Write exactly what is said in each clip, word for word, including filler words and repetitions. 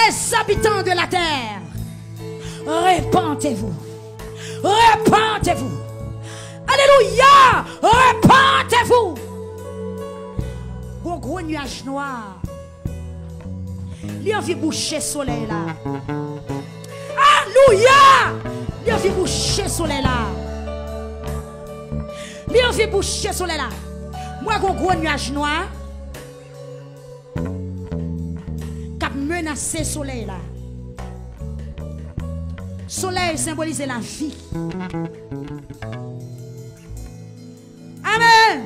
Les habitants de la terre, repentez-vous. Repentez-vous. Alléluia. Repentez-vous. Gon gwo nyaj nwa. Li anvi bouche solèy la. Alouya! Li anvi bouche solèy la. Li anvi bouche solèy la. Mwen gon gwo nyaj nwa k ap menase solèy la. Solèy senbolize lavi. Amèn.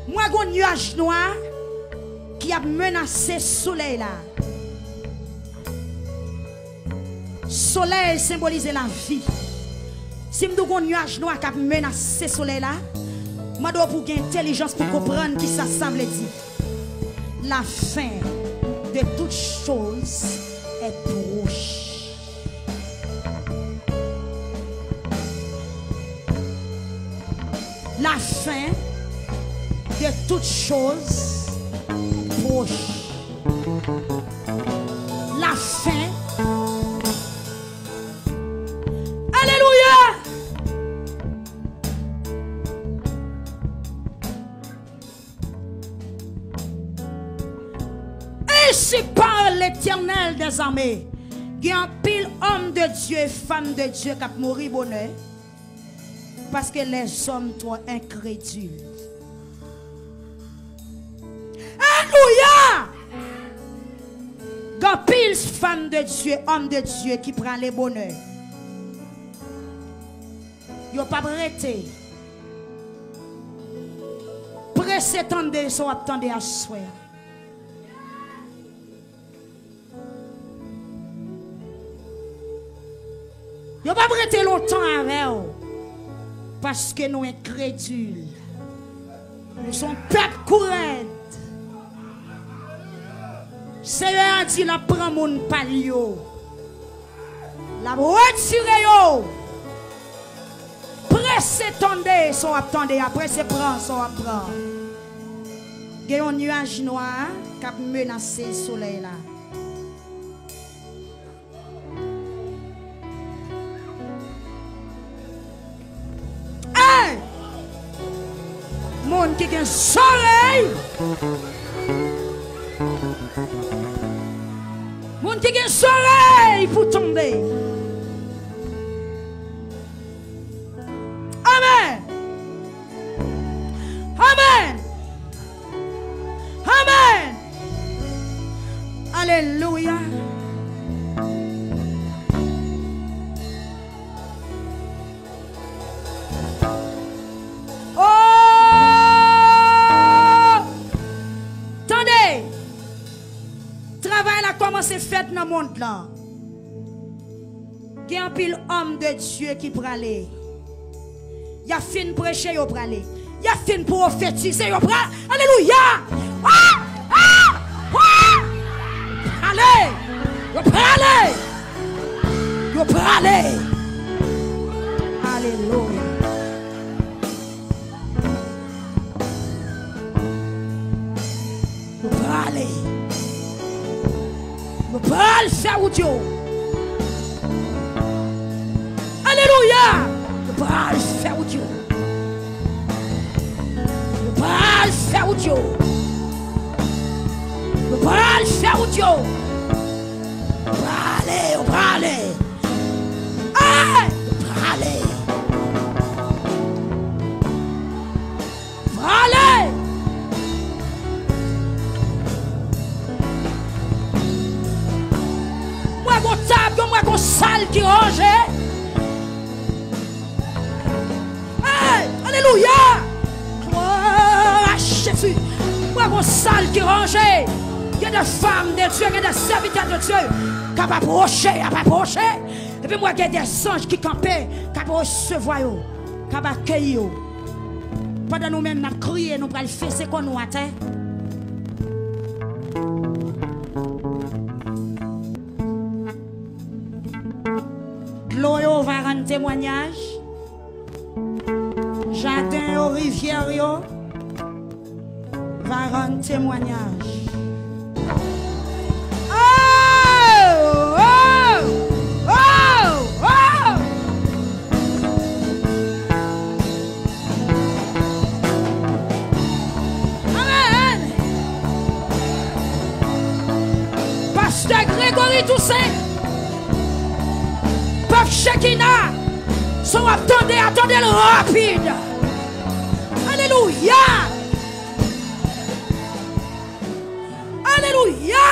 Mwen gon nyaj nwa ki ap menase solèy la. Solèy senbolize lavi. Si m di w gon nyaj nwa k ap menase solèy la, mande w pou gen entèlijans pou konprann kisa sa vle di. La fin de toutes choses est proche. La fin de toutes choses est proche. La fin. Alléluia. Ainsi parle l'Éternel des armées. Gen anpil òm de Dye, fanm de Dye k ap mouri bonè, paske lèzòm twò enkredil. Alelouya! Gen anpil fanm de Dye, òm de Dye ki prale bonè. Yo p ap rete. Prese tande sa w ap tande aswè a. Yo p ap rete lontan avè w, paske nou enkredil. Nou se yon pèp kou rèd. Seyè a di l ap pran moun pa l yo. L ap retire yo. Prese tande sa w ap tande a, prese pran sa w ap pran. Gen yon nyaj nwa k ap menase solèy la. Hey! Moun ki gen zòrèy, moun ki gen zòrèy pou tande. Amèn. Amèn. Amèn. Alelouya. Oh! Tande! Travay la kòmanse fèt nan mond lan. Gen anpil òm de Dye ki prale. Y ap fin preche, yo prale. Y ap fin pwofetize, yo prale. Alelouya! Ah! Ah! Ah! Prale! Yo prale! Yo prale! Alelouya! Yo prale. Yo pral fè wout yo. Alelouya. Yo pral fè wout yo. Yo pral fè wout yo. Yo pral fè wout yo. Yo prale, yo prale. Hey! Yo prale. Prale! Mwen gon tab, mwen gon sal ki ranje. Hey, alelouya! Glwa a Jezi! Mwen gon sal ki ranje. Gen de fanm de Dye, gen de sèvitè de Dye k ap apwoche, ap apwoche. Epi mwen gen de zanj ki kanpe, k ap resevwa yo, k ap akeyi yo. Pandan nou menm n ap kriye, nou pral fese kò nou atè. Dlo yo va rann temwanyaj. Jaden yo, rivyè yo va rann temwanyaj. Ah! Pastè Gregory Toussaint. Pèp Shekinah, sa w ap tande a, tande l rapid. Alelouya! Alelouya!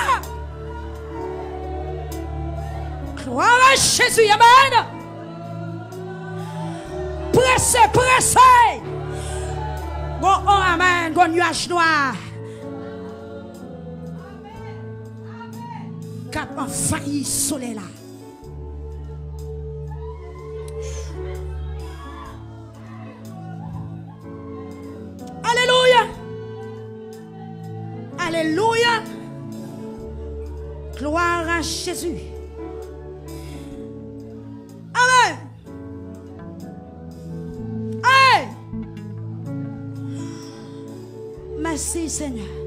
Glwa a Jezi, amèn! Prese, prese! Gon o, amèn, gon nyaj nwa k ap anvayi solèy la. Alelouya! Alelouya! Glwa a Jezi! Amèn! Hey! Mèsi, Senyè.